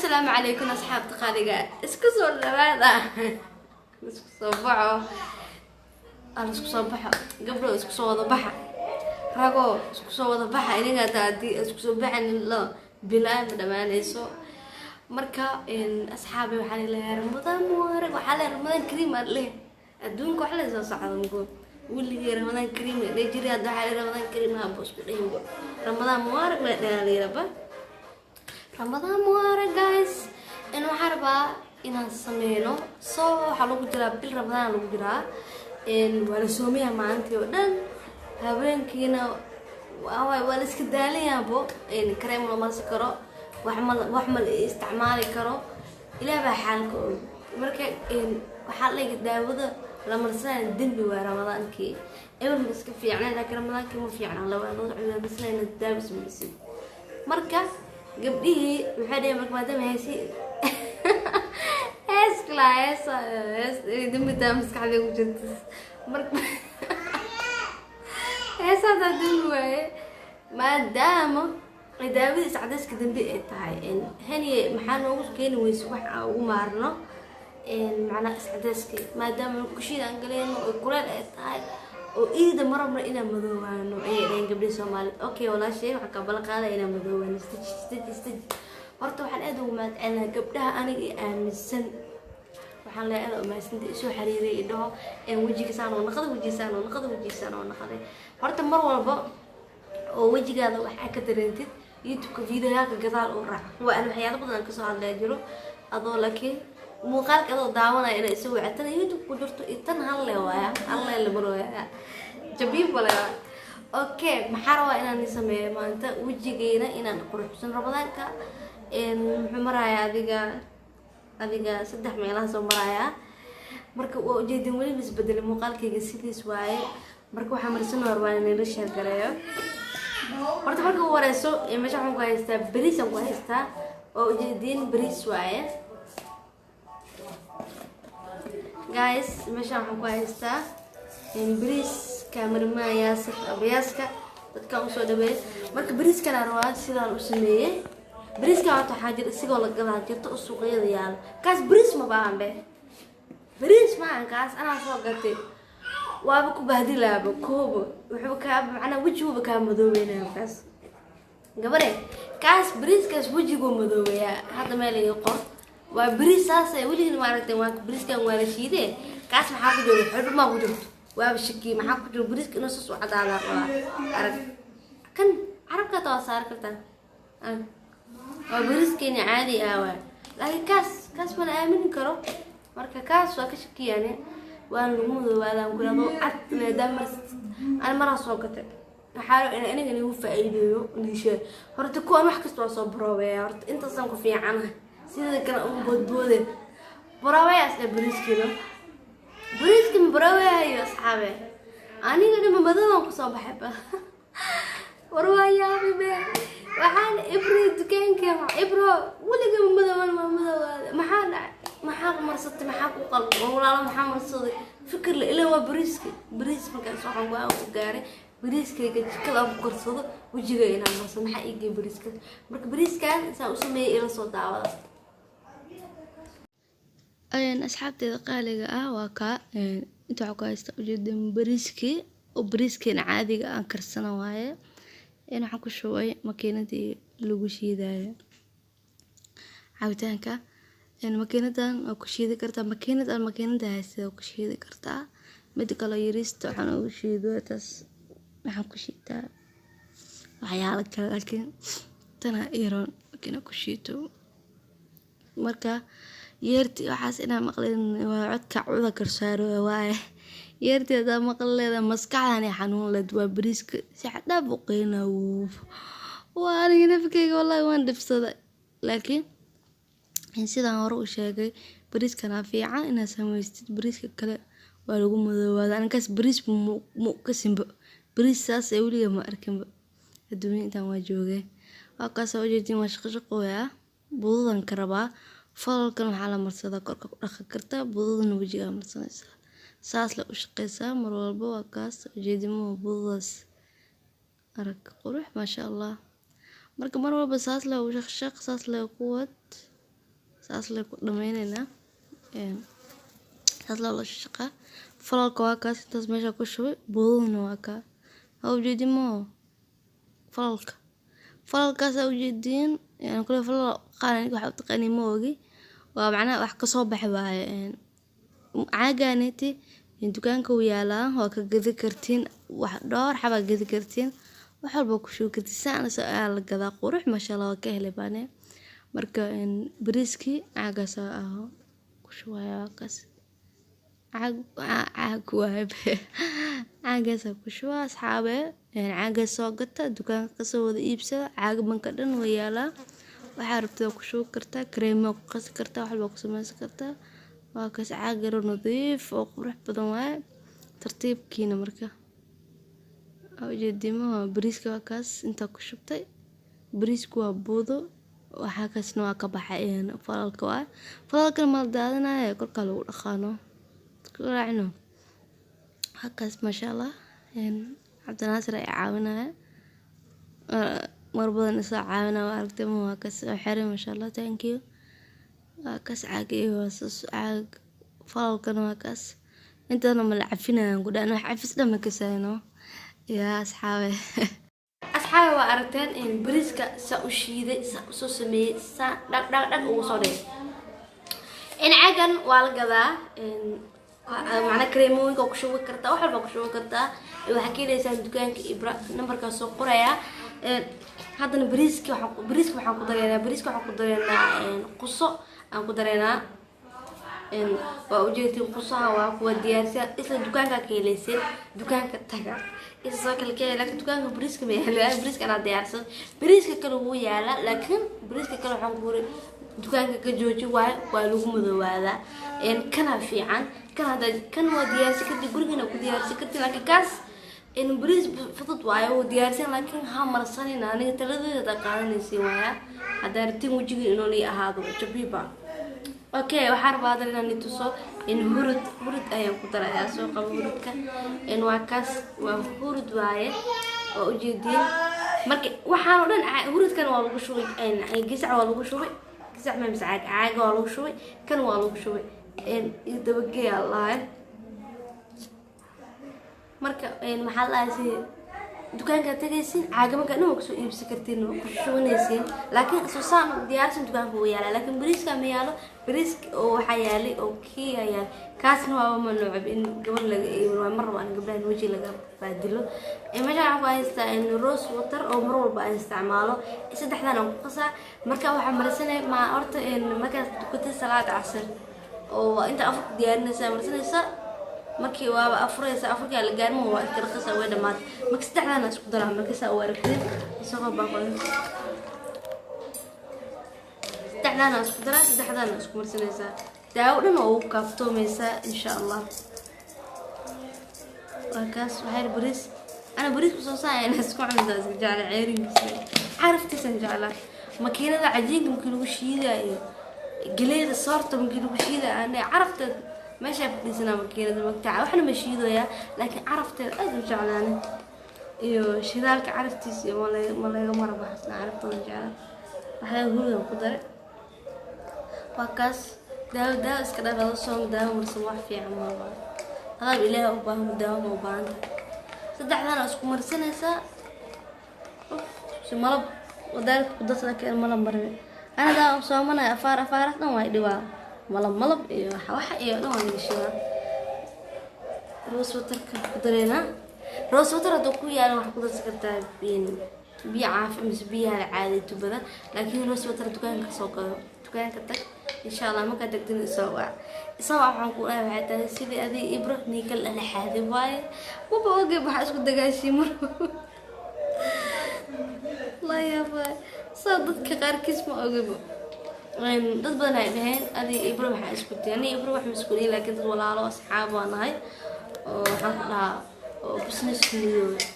Assalaamu calaykum asxaabta qaaliga, isku soo dhawaada, isku soo baxo, al isku soo baxo, gabdho isku soo wada baxa, rago isku soo wada baxa. Iniga hataa haddii isku soo baxan la bilaama dhamaanayso. Marka asxaabi, waxaa leeyahay Ramadaan mubaarak, waxaa leeyahay Ramadaan kariim. Aan leh adduunka wax la soo socda mugo weligii Ramadaan kariim la dhihi jiray. Hadda waxaa leeyahay Ramadaan kariim, habo isku dhihinbo, Ramadaan mubaarak la dhahaa la yiraba. Ramadaan mubaarak guys. In waxaan rabaa inaan sameyno, so waxaa lagu jiraa bil Ramadaan lagu jiraa, waa la soomayaa maalintii oo dhan, habeenkiina waa la iska daalanyaabo. Kareem la marsi karo, wax ma la isticmaali karo, ilaah baa xaalka og. Marka waxaa la daawada la marsanaya dembi waa. Ramadaankii ebel ma iska fiicnay, laakiin Ramadaankii ma fiicna labaadoo marsanayna daawo ismarsid. Marka gabdhihii waxay dhaheen, marka maadaama heesi hees kalaa hees hees dembi taa maskaxda ku jirta, marka heesaasaa dembi waaye, maadaama ay daawadiis cadayska dambi ay tahay, haniye maxaa noogu keeni weyse wax aan ugu maarno macnaa iscadayska, maadaama kushiin aan galeyno oo kuleel ay tahay oo iida marabna inaan madoobaano, ayay dhaheen gabdhihii Soomaaliyed. Okay walaashay, waxaan ka ballan qaadaya inaan madoobaano. Istaji, istaji, istaji. Horta waxaan aad ugu mahadcelinayaa gabdhaha aniga i aaminsan. Waxaan leeyahay aad umahadsantahay isoo xiriiray, i dhaho wejiga saan oo naqday, wejiga saan oo naqday, wejiga saan oo naqday. Horta mar walba oo wejigaada waxaa ka dareentid, YouTube-ka videoyaalka gadaal u raac. Waa an waxyaalo badan aan kasoo hadlaya jiro adoo, laakiin muuqaalka adoo daawanaya inay isoo wacatana YouTube ku jirto iyo tan halle waaya, halle la marooya jabiib wale. Okay, maxaa rabaa inaan sameeyo maanta? Wejigeyna inaan quruxsan. Ramadaanka muxuu marayaa? Adiga saddex meelaha soo marayaa. Marka waa ujeedin, weli ma isbedelay muuqaalkayga, sidiis waaye. Marka waxaa marsan rabaa inaan la share gareeyo. Horta marka ugu horeyso, meesha waxaan ku haystaa bariis aan ku haystaa, waa ujeediin, bariis waaye guys. Meesha waxaan ku haystaa bariis, cameraman Yaasir abayaaska dadkaan usoo dhaweeyay. Marka bariiskan aan rabaa sidaan u sameeyey. Bariiskan horta waxaa jira isigoo la gadaa jirto oo suuqyada yaala. Kaas bariis ma baahan be, bariis maahan kaas, anaa soo gatay, waaba ku bahdilaaba koobo, wuxuu kaa macnaa wejiguba kaa madoobeynaya kaas. Gabare, kaas bariiskaas wejiguu madoobeyaa. Hadda meel iga qor, waa bariis saas weligiin maaragtay. Waa bariiskan, waa la shiidee. Kaas maxaa ku jiro? Xudhumaa ku jirto, waaba shakiye maxaa ku jiro bariiska inuu saas u cadaadaa rabaa. Arag kan carabka hata waa saari kartaa. Arag, waa bariiskeeni caadi ah waay, laakiin kaas ma la aamini karo. Marka kaas waa ka shakiyaane, waana lagu madoobaadaan ku adoo cad maadaama marsatid. Ani maraa soo gatay, waxaa raba in aniga igu faa'iideeyo niishe. Horta kuwan wax kasta waa soo baroobeeya, horta intaasaan ku fiicanahay, sida kale ugu boodboode baroobeyaas ee bariiskiina. Bariiska ma baroobeyayo asxaabe? Aniga dhima madowaan kusoo baxay ba, war waa yaabi be. Waxaan Ibro dukaanka, Ibro weliga madooban, waa madoobaada, maxaa dhacay? Maxaa marsatay? Maxaa ku qaldan walaalo? Maxaa marsaday? Fikir la ilaa waa bariiska. Bariis markaas waxaan go-aan ku gaaray bariiskayga jikada aan ku karsado wejiga inaan marsado. Maxaa iigay bariiska? Marka bariiskan saan u sameeyay ila soo daawada. Asxaabteeda qaaliga ah, waa kaa inta waxaa ku haysta ujeedin bariiskii oo bariiskeena caadiga aan karsano waaye. Waxaan ku shubay makiinadii lagu shiidayo cabitaanka. Makiinadan waa ku shiidi kartaa makiinad aan makiinada haysatid, waa ku shiidi kartaa. Mida kale yariista waxaan ugu shiido taas, waxaan ku shiidaa waxyaalo kale, laakiin tana yaroon makiina ku shiito. Marka yeerti waxaas inaa maqlin waa codka cuda karsaaro waaye. Yeerti hadaa maqli leeda maskaxdan xanuun leed. Waa bariiska si xad dhaaf u qeylina, waa aniga nafkeyga wallahi waan dhibsaday. Laakiin sidaan hore u sheegay, bariiskana fiican inaad samaystid. Bariiska kale waa lagu madoobaada. Anigaas bariis mu kasinba, bariis saas ee weliga ma arkinba adduunya intaan waa joogay. Waa kaas ujeedin, waa shaqo shaqooya. Budadan ka rabaa falalkan waxaa la marsadaa korka, ku dhaqi kartaa, budadana wejigaa marsanaysaa, saas la u shaqeysaa mar walba. Waa kaas ujeedimaha budadaas, arag qurux, maasha Allah. Marka mar walba saas le u shaqshaq, saas le ku wad. Saas le ku dhameynaynaa. Saas loo shaqaa. Falalka waa kaas, intaas meesha ku shubay. Buudaduna waa kaa. Waa ujeedin moo falalka. Falalkaas aa ujeediin. Kule falal qaar aniga waxa u taqaaniin ma ogi. Waa macnaha wax kasoo baxay waaye. Caagaaneti dukaanka wuu yaalaa, waa ka gadi kartiin, wax dhowr xabaa gadi kartiin, wax walba ku shubi kartiin. Saan ayaa la gadaa, qurux maasha Allah, waa ka helay baane. Marka bariiskii caagaas ah ku shubaya, waa kaas. Caag caag waaye, caagaas ku shubaa asxaabe. Caagaas soo gata, dukaanka kasoo wada iibsada. Caaga banka dhan way yaalaa. Waxaa rabtida ku shubi kartaa, kareemo ku qasi kartaa, wax walba ku sameysan kartaa. Waa kaas, caag yaro nadiif oo qurux badan waaye. Tartiibkiina marka waa ujeedimaha bariiska waa kaas intaa ku shubtay. Bariisku waa buudo, waxaa kaasna waa ka baxay falalka waaye. Falalkana ma la daadinayo, korkaa lagu dhaqaano. Isku raacino. Waa kaas maasha Allah. Cabdinaasir ayaa caawinaya. Mar badan isoo caawinaya waa aragtay, ma waa kaas oo xiray maasha Allah, thank you. Waa kaas caag iyo waa saas caag, falalkana waa kaas. Intana ma la cafinayaan ku dhahan, wax cafis dhan ma kasayno. Yaa asxaabe. Asxaabe, waa aragteen in bariiska saa u shiiday, saa u soo sameeyey, saa dhag dhag dhag ugu soo dhigay. In caagan waa la gadaa, macnaa kareemooyinka ku shubi kartaa, wax walba ku shubi kartaa. Waxaa ka heleysaan dukaanka Ibra, nambarkaas soo qoraya. Haddana bariiska waxaan ku dareynaa quso aan ku dareynaa. Waa ujeedtiin, qusaha waa kuwa diyaarsan, isla dukaanka ka heleyseen, dukaanka taga isla soo kale ka hela. Laakiin dukaanka bariiska ma yaala, bariiska anaa diyaarsan. Bariiska kale wuu yaalaa, laakiin bariiska kale waxaan ku uri dukaanka ka jooji waayo, waa lagu madowaadaa. Kana fiican kan hadda, kan waa diyaarsan karti, gurigana ku diyaarsan karti. Laakiin kaas in bariis fudud waayo, wuu diyaarsan, laakiin ha marsanin. Aniga taladeeda hada qaadanaysiin waaya, haddaa rabtiin wejiga inuu nii ahaado jabiba. Okay, waxaan rabaa hadda inaan i tuso in hurud. Hurud ayaan ku darayaa, soo qabo hurudka. In waa kaas, waa hurud waaye, waa ujeediin. Marka waxaan oo dhan hurudkan waa lagu shubay, gisac waa lagu shubay, gisac ma mise caag, caaga waa lagu shubay, kan waa lagu shubay. Iyo dabageeyaa lahayn. Marka maxaa la dhahay, si dukaanka tagaysin, caagamanka dhan waa kusoo iibsan kartiin, waa ku shubanaysiin. Laakiin soo saan diyaarsan dukaanka wuu yaalaa, laakiin bariiska ma yaalo. Bariiska oo waxaa yaalay oo kii yaal, kaasna waaba mamnuuc in gabar laga iibin waa. Mar rabo aan gabdhahan weji laga baadilo. Meeshaan waxaan ku haystaa in rose water oo mar walba aan isticmaalo. Saddexdan aan ku qasaa. Marka waxaa marsanay ma horta markaad tukatay salaada casar oo inta afurka diyaarinaysaa marsanaysaa. Markii waaba afuraysa, afurkaa la gaarmo, waa iska dhaqaysaa, way dhamaatay. Marka saddexdan isku daraa, marka saa u aragtid isagoo baaqoy. Saddexdan isku daraa, saddexdan isku marsanaysaa, daawo dhan oo ugu kaaftoomaysaa insha Allah. Waa kaas. Waxay bariis ana bariis kusoo saaya inaa isku cuntaa, iska jecla ceerinkiisa, caraftiisan jeclaa. Makiinada cajiinka markii lagu shiidaayo, galeyda soorta markii lagu shiidaayo, ana carafteed meeshaa fadhiisanaa makiinada magtaca, waxna ma shiidoyaa, laakiin carafteed aad u jeclaane iyo shidaalka caraftiisa iyo ma laga mara baxsna, caraftooda jeclaa. Waxaa hurigan ku daray, waa kaas. Daawo daawo iska dhaaf, adoo soon daawo marsan wax fiican maaba. Adaab Ilaahay u baahan, daawo ma u baahan tahay. Saddexdan isku marsanaysaa si malab wadaalka ku darsa, laakiin malab marbe. Ana daa soomanaya, afaar afaaraas dhan waa dhibaa, malab malab iyo waxa waxa iyo dhan waa iga shibaa. Rose waterka ku dareynaa. Rose water hadduu ku yaalan, waxaa ku darsan kartaa biyo caafi mise biyaha caadi tubada, laakiin rose water dukaanka kasoo gado, dukaanka tag insha Allah. Markaa tagtin isoo wac, isoo wac. Waxaan ku dhahay waxay tahay sidii adiga Ibro niikal dhexaadi waaye, maba ogey waxaa isku dagaashii mar la yaaba saa dadka qaarkiis ma ogaba. Dad badan ay dhaheen adiga Ibro maxaa isku tihi. Aniga Ibro wax ma isku dhihin, laakiin dad walaalo asxaab waa nahay oo waxaan ku dhahaa oo business ku midoobay.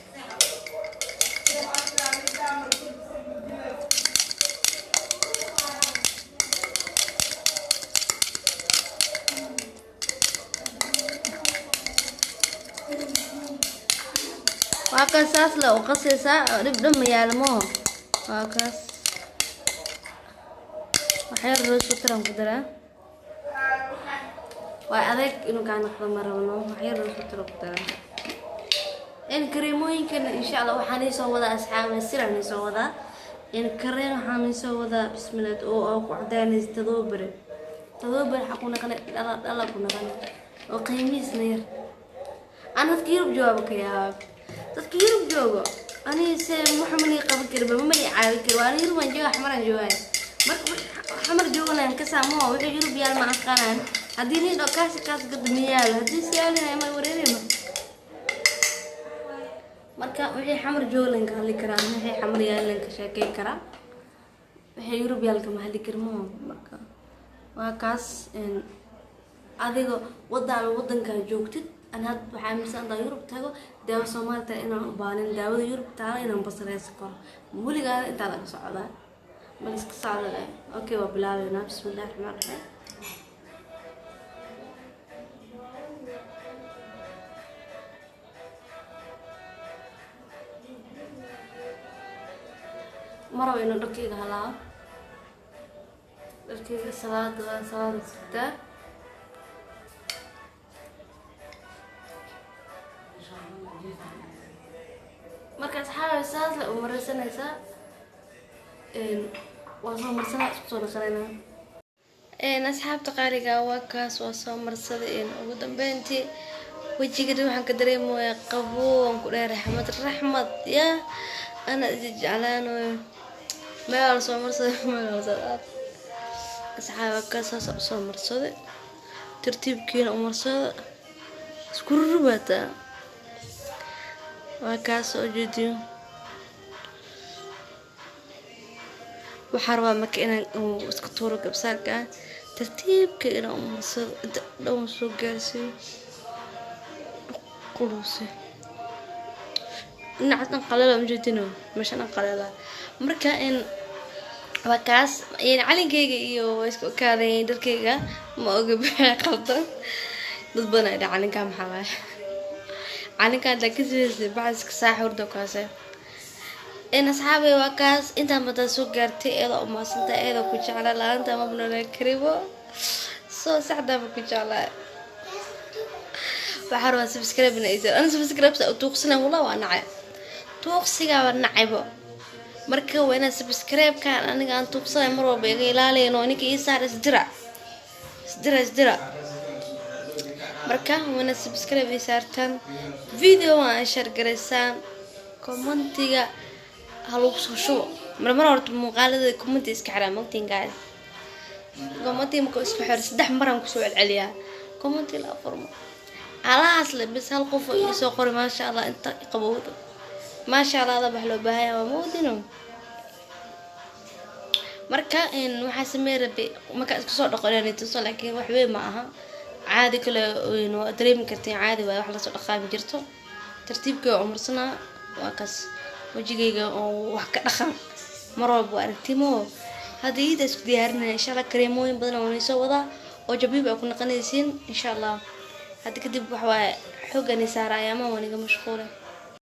Waa kaas, saas le u qasaysaa oo dhib dhan ma yaalo maho. Waa kaas. Waxyar rose water aan ku daraa. Waa adeeg inuu kaa noqdo ma rabno. Waxyar rose water ku daraa. In kareemooyinkan insha Allah waxaan ii soo wadaa asxaabta, siraan ii soo wadaa. In kareen waxaan ii soo wadaa bismillah oo ku cadaanaysa 7 beri. 7 beri waxaa ku naqanay dhala dhala ku naqanay oo qiimihiisna yar. Aan dadka Yurub jooga ka yaaba. Dadka Yurub joogo aniga se waxa mali qaban kari ba, ma mali caawi kari. Waa aniga Yurub aan jooga, Xamaraan joogaay. Marka Xamar jooganayaan ka saamo wixii Yurub yaal ma aqaanaan. Haddii nin oo kaasi kaas gad miyaalo haddii si yaalina ma wareerayma. Marka wixii Xamar jooga lan ka hadli karaa, wixii Xamar yaal lan ka sheekeyn karaa, wixii Yurub yaal kama hadli karmo. Marka waa kaas. Adiga wadan wadankaa joogtid, an had waxaa aaminsan haddaan Yurub tago daawo Soomaali tahay inaan u baanin, daawada Yurub taala inaan basareysan karo. Weligaada intaa laga socdaa bal iska socda leh. Okay, waa bilaabeynaa. Bismillahi raxmaan raxiim. Ma rabo inuu dharkayga halaabo. Dharkayga salaada waa salaada sitaa. Marka asxaabi saas la umareysanaysaa. Waa soo marsanaa, isku soo dhaqanaynaa. Asxaabta qaaliga, waa kaas, waa soo marsaday. Ugu dambeyntii wejiga dhan waxaan ka dareemayaa qabow aan ku dhahay raxmad raxmad yaa ana is jeclaanayo. Meel la soo marsaday, meel la soo asxaab kaas saas usoo marsaday. Tartiibkiina u marsada, isku rurubataa. Waa kaas oo jeediyo. Waxaa rabaa marka inaan iska tuuro gabsaarka, tartiibka inaan u marsado inta dhan soo gaarsiiyo quluuse dhinacaas dhan qalala ujeedino, meesha dhan qalala. Marka in waa kaas calinkeyga iyo waa isku ekaaday dharkeyga, ma oga bixi qaldan. Dad badan ay dhaha calinkaa maxaa waaye, calinkaa intaa ka sidaysay bacaska saaxa hurda kaase. In asxaabay waa kaas. Intaan badaa soo gaartay eedoo umaadsanta, eedoo ku jeclaa, la-aanta ma noolaan karibo soo saxdaaba ku jeclaa. Waxaa rabaa subscribe na isa ana subscribe sa tuuqsana. Wallah waa nacay tuuqsigaa, waa nacaybo. Marka waa inaad subscribe-kan aniga aan tuuqsanay mar walba iga ilaaliyan oo ninka ii saar isdira isdira isdira. Marka waa inaad subscribe ii saartaan, video aan share garaysaan, commentiga ha lagu soo shubo. Mar mar horta muuqaalada commenti iska xiraa mogtiin guys. Commenti marka isku xiro 3 maraan kusoo celceliyaa commenti la afurmo alahaas le bis hal qof oo ii soo qoray maasha Allah inta qabowdo maasha Allah ada wax loo baahan yahay waa moodino. Marka waxaa sameey rabay marka isku soo dhaqo inaan tuso, laakiin wax weyn ma aha, caadi kale waa dareemi kartiin, caadi waaye, wax lasoo dhaqaami jirto. Tartiibkay umarsanaa. Waa kaas wejigayga oo wax ka dhaqan mar walba waa aragtimo. Hadda iida isku diyaarinaya insha Allah kareemooyin badan oo soo wadaa oo jabiib ay ku naqanaysiin insha Allah. Hadda kadib wax waaye xoogani saara ayaamaha waan iga mashquulay.